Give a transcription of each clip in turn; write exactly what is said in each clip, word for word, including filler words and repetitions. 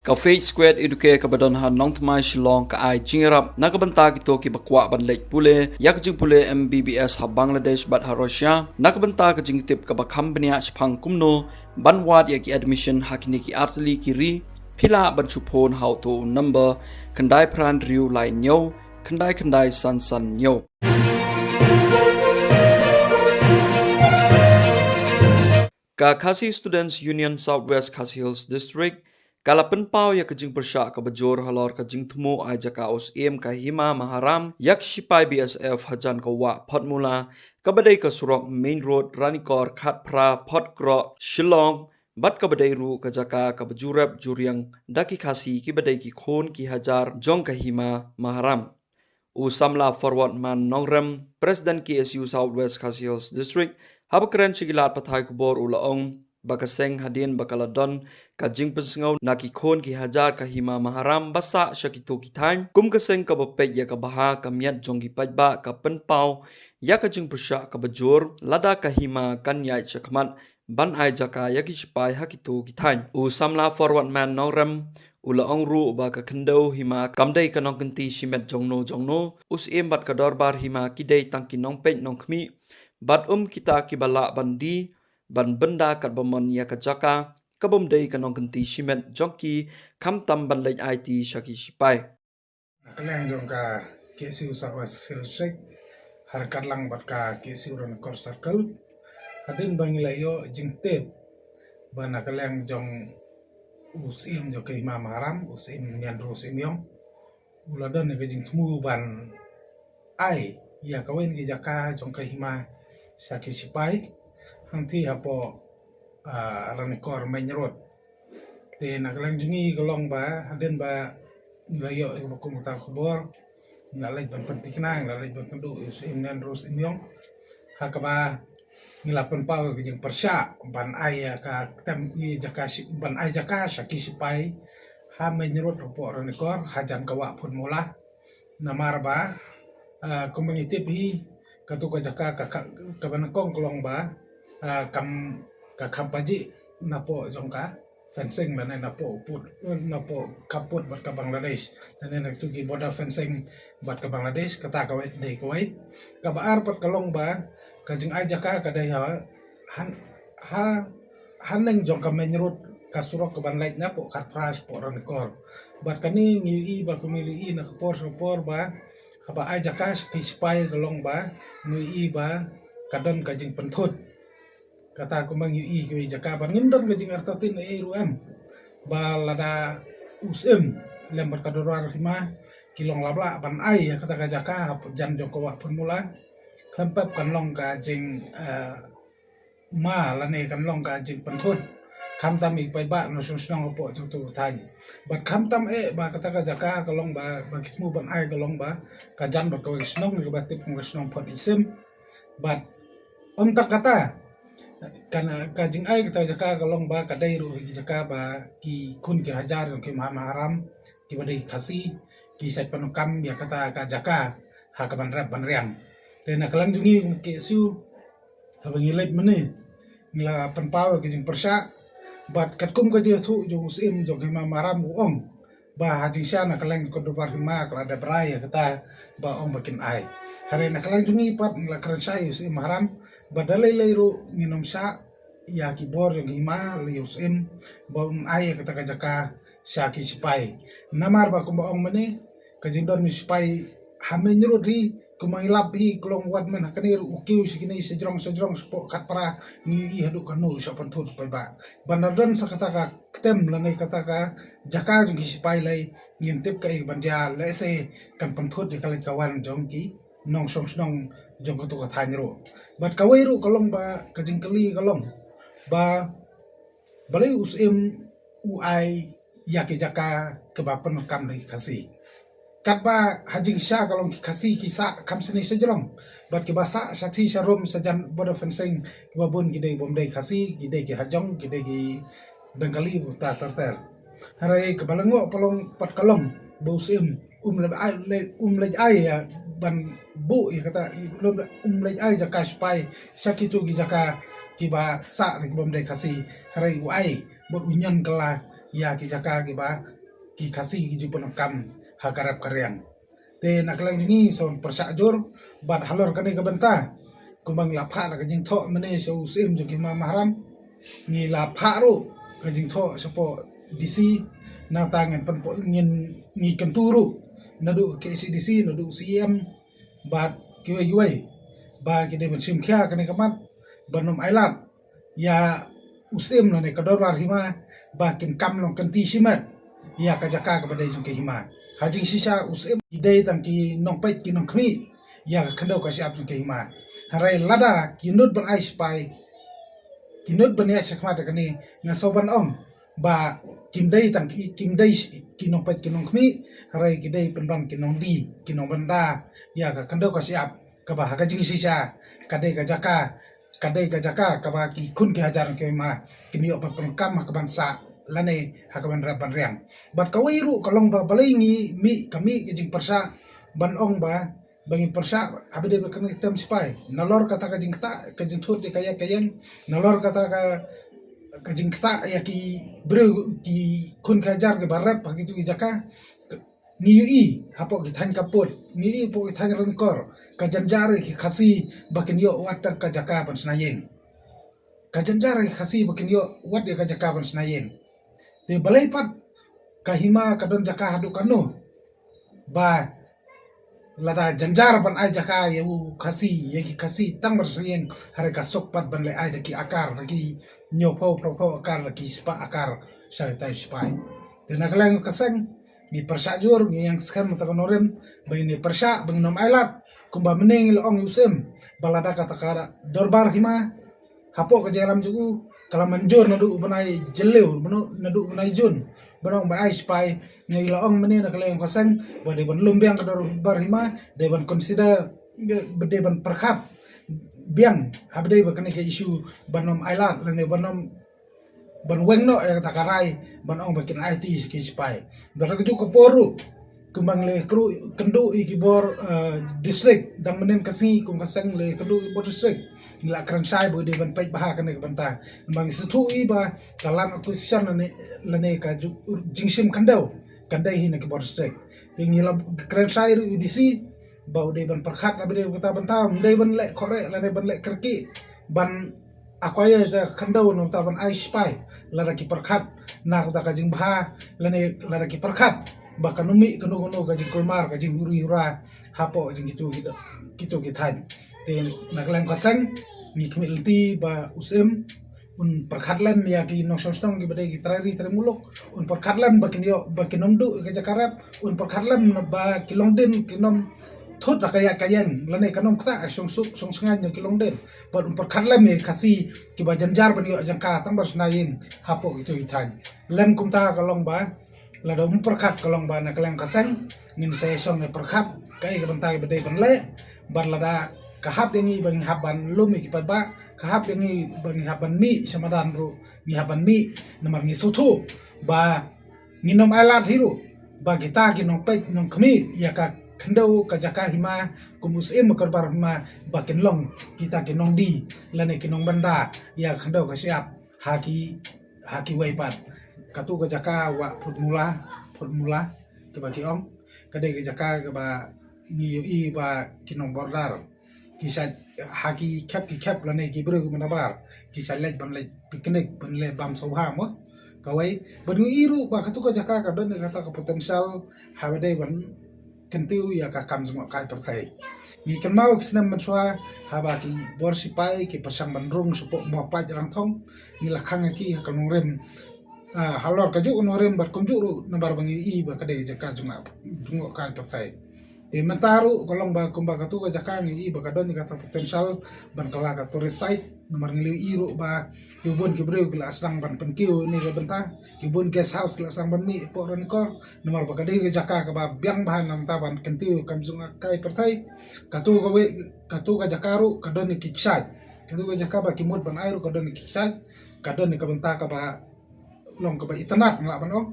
Ka Faith Square Educare kaba don ha Nongthymmai Shillong ka ai jingïarap na ka bynta kito kiba kwah ban leit pule ïa ka jingpule M B B S ha Bangladesh bad ha Russia, na ka bynta ka jingtip kaba kham bniah shaphang kumno ban wad ïa ki admission ha kine ki artylli ki ri. Phi lah ban shu phone ha uto u number khyndai phra hynriew lai hynñiew khyndai khyndai san san hynñiew. Ka Khasi Students Union South West Khasi Hills District ka la pynpaw ïa ka jingpyrshah kaba jur halor ka jingthmu ai jaka u Syiem ka Hima Maharam ïa ki shipai B S F hajan ka wah Photmula, kaba dei ka surok main road Ranikor Khatphra Photkroh Shillong, bad kaba dei ruh ka jaka kaba ju rep ju riang da ki Khasi kiba dei ki khun ki hajar jong ka Hima Maharam. U samla Forward Man Nongrem, President K S U South West Khasi Hills District, haba kren sha ki lad pathai khubor u la ong ba ka seng hadien ba ka la don ka jingpynsngew na ki khun ki hajar ka Hima Maharam ba sah sha kito ki thaiñ, kum ka seng kaba peit ïa ka bha ka miat jong ki paidbah ka pynpaw ïa ka jingpyrshah kaba jur lada ka Hima kan ïaid shakhmat ban ai jaka ïa ki shipai ha kito ki thaiñ. U samla Forward Man Nongrem u la ong ruh ba ka khyndew Hima kam dei ka nongkynti shimet jongno jongno. U Syiem bad ka dorbar Hima ki dei tang ki nongpeit nongkhmih bad um kita kiba lah ban die ban bynda katba mon ïa ka jaka kabym dei ka nongkynti shimet jong ki, khamtam ban leit aiti sha ki shipai. Na ka liang jong ka K S U South West Hills District, ha ryngkat lang bad ka K S U Ranikor Circle, hadien ba ngi la ïoh jingtip ba na ka liang jong u Syiem jong ka Hima Maharam, u Syiem Mian Ru Syiem Yong, u la don ïa ka jingthmu ban ai ïa kawei na ki jaka jong ka Hima sha ki shipai hangtei hapoh, ah, Ranikor Main Road. Te na ka liang jong ngi ka long ba hadien ba ngi la ïoh ïa kaba kum kata ka khubor, ngi la leit ban pynthikna, ngi la leit ban kynduh ïa u Syiem Mian Ru Syiem Yong, ha kaba ngi la pynpaw ïa ka jingpyrshah ban ai ïa ka ktem ïa jaka shi-, ban ai jaka sha ki shipai ha Main Road hapoh Ranikor hajan ka wah Photmula. Namar ba, ah, kumba ngi tip hi, kato ka jaka ka, ka, kaba nyngkong ka long ba, ah, kam, ka kham pajih napoh jong ka fencing lane napoh pud, napoh khappud bad ka Bangladesh, lane na kito ki border fencing bad ka Bangladesh, kata kawei dei kawei. Kaba ar pat ka long ba ka jingai jaka ka dei ha, han, ha haneng jong ka main road, ka surok kaban leit napoh Khatphra shapoh Ranikor. Bad kane ngi ïohi ba kumne ngi ïohi na ka por sha ka por ba haba ai jaka sha ki shipai ka long ba ngi ïohi ba ka don ka jingpynthut. Kata kumba ngi ïohi kiwei jaka ba ngim don ka jingartatien ei ei ruh em. Ba lada u Syiem lem bad ka dorbar hima ki long lap lah ban ai ïa kata ka jaka hajan jong ka wah Photmula, khlem pep kan long ka jing, eh, ma lane kan long ka jingpynthut. Khamtam ïa ki paidbah nongshong shnong hapoh jong kato ka thaiñ. Bad khamtam eh ba kata ka jaka ka long ba, ba ki thmu ban ai ka long ba ka jan bad kawei ka shnong kaba tip kum ka shnong Phot Isim. Bad ym tang kata, ka, ka jingai kata ka jaka ka long ba ka dei ruh ki jaka ba ki khun ki hajar jong ki Hima Maharam kiba dei Khasi ki shait pyndonkam ïa kata ka jaka ha kaban rep ban riang. Te na ka liang jong ngi kum K S U, haba ngi leit mynne ngi la pynpaw ïa ka jingpyrshah. Bad katkum ka jingïathuh jong u Syiem jong ka Hima Maharam u ong ba ha jingshisha na ka liang ka dorbar hima ka la dep rai ïa kata ba ong ba kin ai. Hynrei na ka liang jong ngi pat ngi la kren shai ïa u Syiem Maharam ba da lei lei ruh ngin ym shah ïa ki bor jong ka hima lane ïa u Syiem ba un ai ïa kata ka jaka sha ki shipai. Namar ba kumba ong mynne, ka jingdon u sipai ha main road hi, kumba ngi lap hi, ka long wat mynne ha kane ruh u kiew sha kine sha jrong sha jrong shapoh Khatphra, ngi ïohi haduh katno u shah pynthut paidbah. Ban da don sa kata ka ktem lane kata ka jaka jong ki sipai lei, ngim tip kaei kaban jia, lehse kan pynthut ïa ka leit ka wan jong ki nongshong shnong jong kato ka thaiñ ruh. Bad kawei ruh ka long ba ka jingkylli ka long ba balei u Syiem u ai ïa ki jaka kiba pyndonkam da ki Khasi. Katba ha jingshisha ka long ki Khasi ki sah kham shane sha jrong. Bad kiba sah shathie sharum shajan border fencing kiba bun ki dei bym dei Khasi, ki dei ki hajong, ki dei ki Bengali bad ter ter. Hynrei kaba lyngngoh pat ka long ba u Syiem um leit ai, le-, um leit ai ïa ban buh ïa kata, um leit ai jaka sipai sha kito ki jaka kiba sah ne ki bym dei Khasi. Hynrei u ai bad u ñion kylla ïa ki jaka kiba ki Khasi ki ju pyndonkam ha ka rep ka riang. Te na ka liang jong ngi sa pyrshah jur bad halor kane ka bynta, kumba ngi la phah da ka jingthoh mynne sha u Syiem jong ki Hima Maharam, ngi la phah ruh ka jingthoh shapoh D C, nangta ngin pynpoh, ngin, ngi kyntu ruh naduh K H A D C, naduh C E M bad kiwei kiwei ba ki dei ban shim khia kane ka mat ban ym ailad ïa u Syiem lane ka Dorbar Hima ba kin kam long kynti shimet ïa ka jaka kaba dei jong ka Hima. Ha jingshisha u Syiem ki dei tang ki nongpeit ki nongkhmih ïa ka khyndew ka shyiap jong ka Hima. Hynrei lada ki nud ban ai shipai, ki nud ban ïaid shakhmat ïa kane, nga sngew ban ong ba kim dei tang ki, kim dei sh-, ki nongpeit ki nongkhmih, hynrei ki dei pynban ki nongdie ki nongbynda ïa ka khyndew ka shyiap, kaba ha ka jingshisha ka dei ka jaka, ka dei ka jaka kaba ki khun ki hajar ki Hima kin ïoh ban pyndonkam ha kaban sah lane ha kaban rep ban riang. Bad kawei ruh ka long ba balei ngi mih, ka mih ka jingpyrshah ban ong ba, ba ngi pyrshah haba dei ba kane ka tem shipai. Nalor kata ka jingktah, ka jingthut ïa ka ïaid ka ïeng, nalor kata ka, ka jingktah ïa ki briew, ki khun ki hajar kiba rep ha kitu ki jaka, ngi ïohi hapoh ki thaiñ khappud, ngi ïohi hapoh ki thaiñ ryngkor, ka jynjar ïa ki Khasi ba kin ïoh wat ka jaka ban shna ïing. Ka jynjar ïa ki Khasi ba kin ïoh wat ïa ka jaka ban shna ïing. Te balei pat ka Hima ka don jaka haduh katno? Ba lada jynjar ban ai jaka ïa u Khasi, ïa ki Khasi tang ban shna ïing, hynrei ka suk pat ban leh ai da ki akar, da ki hynñiewphew, phra phew akar, da ki spah akar sha kitai shipai. Te na ka liang ka seng ngi pyrshah jur, ngi ïeng skhem mynta ka nongrim ba ngin ïa pyrshah, ba ngin ym ailad. Kumba mynne ngi la ong ïa u Syiem ba lada kata ka Dorbar Hima hapoh ka jingïalam jong u ka la mynjur naduh u bnai Jylliew, naduh u bnai June, ban ong ban ai shipai. Ngi la ong mynne na ka liang ka seng ba dei ban lum biang ka Dorbar Hima, dei ban consider, ba dei ban pyrkhat biang haba dei ba kane ka issue ban ym ailad lane ban ym, ban weng noh ïa kata ka rai ban ong ba kin aiti ki shipai. Bad ha kajuh ka por ruh, kumba ngi la kynduh ïa ki bor, eh, district, dang mynnin ka sngi kum ka seng la kynduh ïa ki bor district, ngi la kren shai ba u dei ban peit bha kane ka bynta. Namar ngi sngewthuh ïa ba ka land acquisition lane, lane ka ju-, jingshim khyndew kan dei hi na ki bor district. Te ngi la kren shai ruh ïa u D C ba u dei ban pyrkhat haba dei kata ka bynta, um dei ban leh khreh lane ban leh kyrkieh ban acquire ïa ka khyndew na bynta ban ai shipai, lada ki pyrkhat na ka bynta ka jingbha lane lada ki pyrkhat ba kan ym mih kano kano ka jingkulmar, ka jinghuri hura hapoh jong kitu ki, kitu ki thaiñ. Te na ka liang ka seng ngi khmih lynti ba u Syiem un pyrkhat lem ïa ki nongshong shnong kiba dei ki trai ri trai muluk, un pyrkhat lem ba kin ïoh, ba kin ym duh ïa ka jaka rep, un pyrkhat lem ba ki longdien kin ym thut da ka ïaid ka ïeng lane kan ym ktah shong suk shong shngaiñ ïa ki longdien. Bad un pyrkhat lem ïa ki Khasi kiba jynjar ban ïoh jaka tang ban shna ïing hapoh kitu ki thaiñ. Lem kumta ka long ba lada um pyrkhat ka long ba na ka liang ka seng ngin sa ïashong ïa pyrkhat kaei ka bynta ba dei ban leh. Bad lada ka hap ïa ngi ba ngi hap ban lum ïa ki paidbah, ka hap ïa ngi ba ngi hap ban mih sha madan ruh ngi hap ban mih, namar ngi sngewthuh ba ngin ym ailad hi ruh ba kita ki nongpeit nongkhmih ïa ka khyndew ka jaka hima kum u Syiem ka Dorbar Hima ba kin long kita ki nongdie lane ki nongbynda ïa ka khyndew ka shyiap ha ki, ha kiwei pat. Katu ka jaka Wah Phutmula, Phutmula kaba ki ong, ka dei ka jaka kaba ngi ïohi ba ki nong border ki shait, ha ki khep ki khep lane ki briew kiba nabar ki shait leit ban leit picnic, ban leit bam sngewbha mo. Kawei bad ngi ïohi ruh ba katu ka jaka ka don ïa kata ka potential haba dei ban kyntiew ïa ka kam jngohkai pyrthei. Ngi kynmaw ki snem mynshuwa haba ki bor shipai ki pyrshang ban rung shapoh Mawpaid Rangthong, ngi la khang ïa ki ha ka nongrim, ah, halor kajuh ka nongrim bad kumjuh ruh namar ba ngi ïohi ba ka dei ka jaka jngoh, jngohkai pyrthei. Te mynta ruh ka long ba kumba katu ka jaka ngi ïohi ba ka don ïa kata potential ban kylla ka tourist site, namar ngi la ïohi ruh ba ki bun ki briew ki la sdang ban pynkiew ïa kane ka bynta, ki bun guest house ki la sdang ban mih hapoh Ranikor, namar ba ka dei ka jaka kaba biang bha na bynta ban kyntiew kam jngohkai pyrthei. Katu kawei, katu ka jaka ruh ka don ïa ki kshaid, katu ka jaka ba ki mut ban ai ruh ka don ïa ki kshaid, ka don ïa ka bynta kaba long kaba itynnad nga lah ban ong.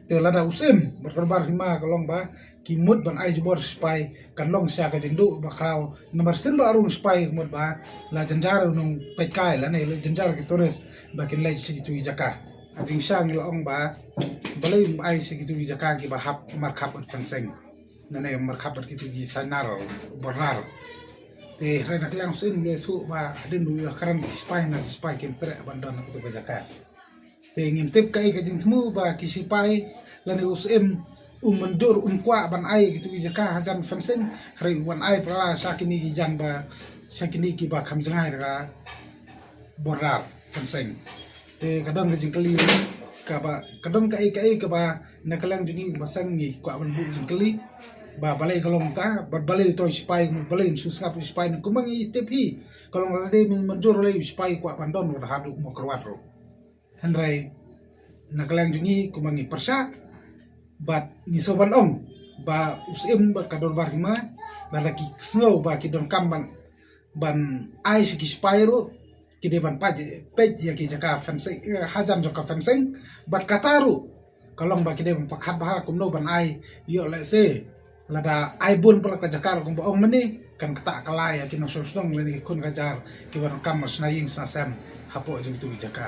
Te lada u Syiem bad ka Dorbar Hima ka long ba ki mut ban ai jubor shipai kan long sha ka jingduh ba khraw, namar sien ba rung shipai ka mut ba la jynjar u nongpeitkai lane la jynjar ki tourist ba kin leit sha kitu ki jaka. Ka jingshisha ngi la ong ba balei ym ai sha kitu ki jaka kiba hap markhap bad fencing, nangne markhap bad kitu ki sainar, border. Te hynrei na ka liang u Syiem u la ïathuh ba hadien ba u ïakren ki sipai, na ki sipai kim treh ban don ha kitu ki jaka. Te ngim tip kaei ka jingthmu ba ki sipai lane u Syiem um mynjur, um kwah ban ai kitu ki jaka hajan fencing, hynrei u wan ai pat la sha kine ki jan ba, sha kine kiba kham jngai da ka border fencing. Te ka don ka jingkylli kaba, ka don kaei kaei kaba na ka liang jong ngi ba seng ngi kwah ban buh jingkylli ba balei ka long ta, bad balei uto u sipai, balei un shu sngap u sipai, ne kumba ngi tip hi ka long lada dei mynjur lei u sipai u kwah ban don wat haduh Mawkyrwat ruh. Hynrei na ka liang jong ngi kumba ngi pyrshah bad ngi sngewbha ban ong ba u Syiem bad ka dorbar hima, lada ki sngew ba ki donkam ban, ban ai sha ki sipai ruh, ki dei ban peit, peit ïa ki jaka fencing, eh, hajan jong ka fencing. Bad kata ruh ka long ba ki dei ban pyrkhat bha kumno ban ai, ïoh lehse lada ai bun palat ka jaka ruh kumba ong mynne, kan ktah kylla ïa ki nongshong shnong lane ki khun ka jar kiba donkam ban shna ïing shna sem hapoh jong kitu ki jaka.